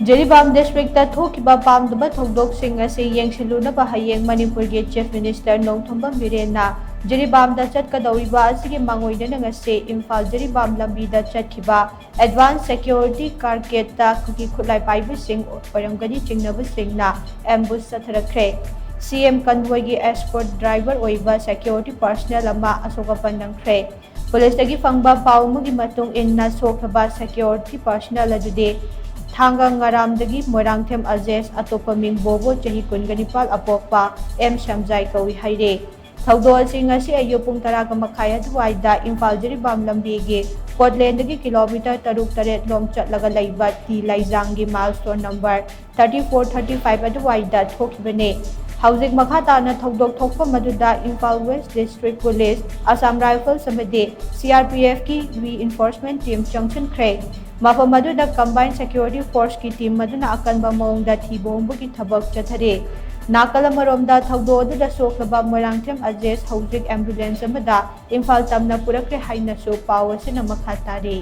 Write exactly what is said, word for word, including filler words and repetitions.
Jiribam district ꯊꯣꯛꯈꯤꯕ ꯄꯥꯝꯗꯕ ꯊꯧꯗꯣꯛꯁꯤꯡ ꯑꯁꯤ ꯌꯦꯡꯁꯤꯜꯂꯨꯅꯕ ꯍꯌꯦꯡ ꯃꯅꯤꯄꯨꯔꯒꯤ ꯆꯤꯐ ꯃꯤꯅꯤꯁꯇꯔ ꯅꯣꯡꯊꯣꯝꯕꯝ ꯕꯤꯔꯦꯟꯅ ꯖꯤꯔꯤꯕꯥꯝꯗ ꯆꯠꯀꯗꯧꯔꯤꯕ ꯑꯁꯤꯒꯤ ꯃꯥꯡꯑꯣꯏꯅꯅ ꯉꯁꯤ ꯏꯝꯐꯥꯜ ꯖꯤꯔꯤꯕꯥꯝ ꯂꯝꯕꯤꯗ ꯆꯠꯈꯤꯕ ꯑꯦꯗꯚꯥꯟꯁ ꯁꯦꯀ꯭ꯌꯨꯔꯤꯇꯤ ꯀꯥꯔꯀꯦꯠꯇ ꯀꯨꯀꯤ ꯈꯨꯠꯂꯥꯏ ꯄꯥꯏꯕꯁꯤꯡ ꯑꯣꯏꯔꯝꯒꯅꯤ ꯆꯤꯡꯅꯕꯁꯤꯡꯅ ꯑꯦꯝꯕꯨꯁ ꯆꯠꯊꯔꯛꯈ꯭ꯔꯦ꯫ ꯁꯤꯑꯦꯝ ꯀꯟꯚꯣꯏꯒꯤ ꯑꯦꯁꯀꯣꯔꯠ ꯗ꯭ꯔꯥꯏꯚꯔ ꯑꯣꯏꯕ ꯁꯦꯀ꯭ꯌꯨꯔꯤꯇꯤ ꯄꯥꯔꯁꯅꯦꯜ ꯑꯃ ꯑꯁꯣꯛ ꯑꯄꯟ ꯅꯪꯈ꯭ꯔꯦ꯫ ꯄꯨꯂꯤꯁꯇꯒꯤ ꯐꯪꯕ ꯄꯥꯎ ꯑꯃꯒꯤ ꯃꯇꯨꯡ ꯏꯟꯅ ꯁꯣꯛꯂꯕ ꯁꯦꯀ꯭ꯌꯨꯔꯤꯇꯤ ꯄꯥꯔꯁꯅꯦꯜ ꯑꯗꯨꯗꯤ ꯊꯥꯡꯒ ꯉꯔꯥꯝꯗꯒꯤ ꯃꯣꯏꯔꯥꯡꯊꯦꯝ ꯑꯖꯦꯁ, ꯑꯇꯣꯞꯄ ꯃꯤꯡ ꯕꯣꯕꯣ, ꯆꯍꯤ ꯀꯨꯟꯒ ꯅꯤꯄꯥꯜ, ꯑꯄꯣꯛꯄ ꯑꯦꯝ ꯁꯝꯖꯥꯏ ꯀꯧꯏ ꯍꯥꯏꯔꯦ꯫ ꯊꯧꯗꯣꯛ ꯑꯁꯤ ꯉꯁꯤ ꯑꯌꯨꯛ ꯄꯨꯡ ꯇꯔꯥꯒ ꯃꯈꯥꯏ ꯑꯗꯨꯋꯥꯏꯗ ꯏꯝꯐꯥꯜ ꯖꯤꯔꯤꯕꯥꯝ ꯂꯝꯕꯤꯒꯤ ꯀꯣꯠꯂꯦꯟꯗꯒꯤ ꯀꯤꯂꯣꯃꯤꯇꯔ ꯇꯔꯨꯛ ꯇꯔꯦꯠ ꯂꯣꯝ ꯆꯠꯂꯒ ꯂꯩꯕ ꯇꯤ ꯂꯩꯖꯥꯡꯒꯤ milestone number thirty four thirty five ꯑꯗꯨꯋꯥꯏꯗ ꯊꯣꯛꯈꯤꯕꯅꯤ꯫ ꯍꯧꯖꯤꯛ ꯃꯈꯥ ꯇꯥꯅ ꯊꯧꯗꯣꯛ ꯊꯣꯛꯐꯝ ꯑꯗꯨꯗ Imphal west district police, Assam rifles ꯑꯃꯗꯤ ꯁꯤ ꯑꯥꯔ ꯄꯤ ꯑꯦꯐꯀꯤ ꯔꯤꯏꯟꯐꯣꯔꯁꯃꯦꯟ ꯇꯤꯝ ꯆꯪꯁꯤꯟꯈ꯭ꯔꯦ꯫ ꯃꯐꯝ ꯑꯗꯨꯗ ꯀꯝꯕꯥꯏꯟ ꯁꯦꯀ꯭ꯌꯨꯔꯤꯇꯤ ꯐꯣꯔꯁꯀꯤ ꯇꯤꯝ ꯑꯗꯨꯅ ꯑꯀꯟꯕ ꯃꯑꯣꯡꯗ ꯊꯤꯕ ꯍꯨꯝꯕꯒꯤ ꯊꯕꯛ ꯆꯠꯊꯔꯤ꯫ ꯅꯥꯀꯜ ꯑꯃꯔꯣꯝꯗ ꯊꯧꯗꯣꯛ ꯑꯗꯨꯗ ꯁꯣꯛꯂꯕ ꯃꯣꯏꯔꯥꯡꯊꯦꯝ ꯑꯖꯦꯁ ꯍꯧꯖꯤꯛ ꯑꯦꯝꯕꯨꯂꯦꯟꯁ ꯑꯃꯗ ꯏꯝꯐꯥꯜ ꯇꯝꯅ ꯄꯨꯔꯛꯈ꯭ꯔꯦ ꯍꯥꯏꯅꯁꯨ ꯄꯥꯎ ꯑꯁꯤꯅ ꯃꯈꯥ ꯇꯥꯔꯤ꯫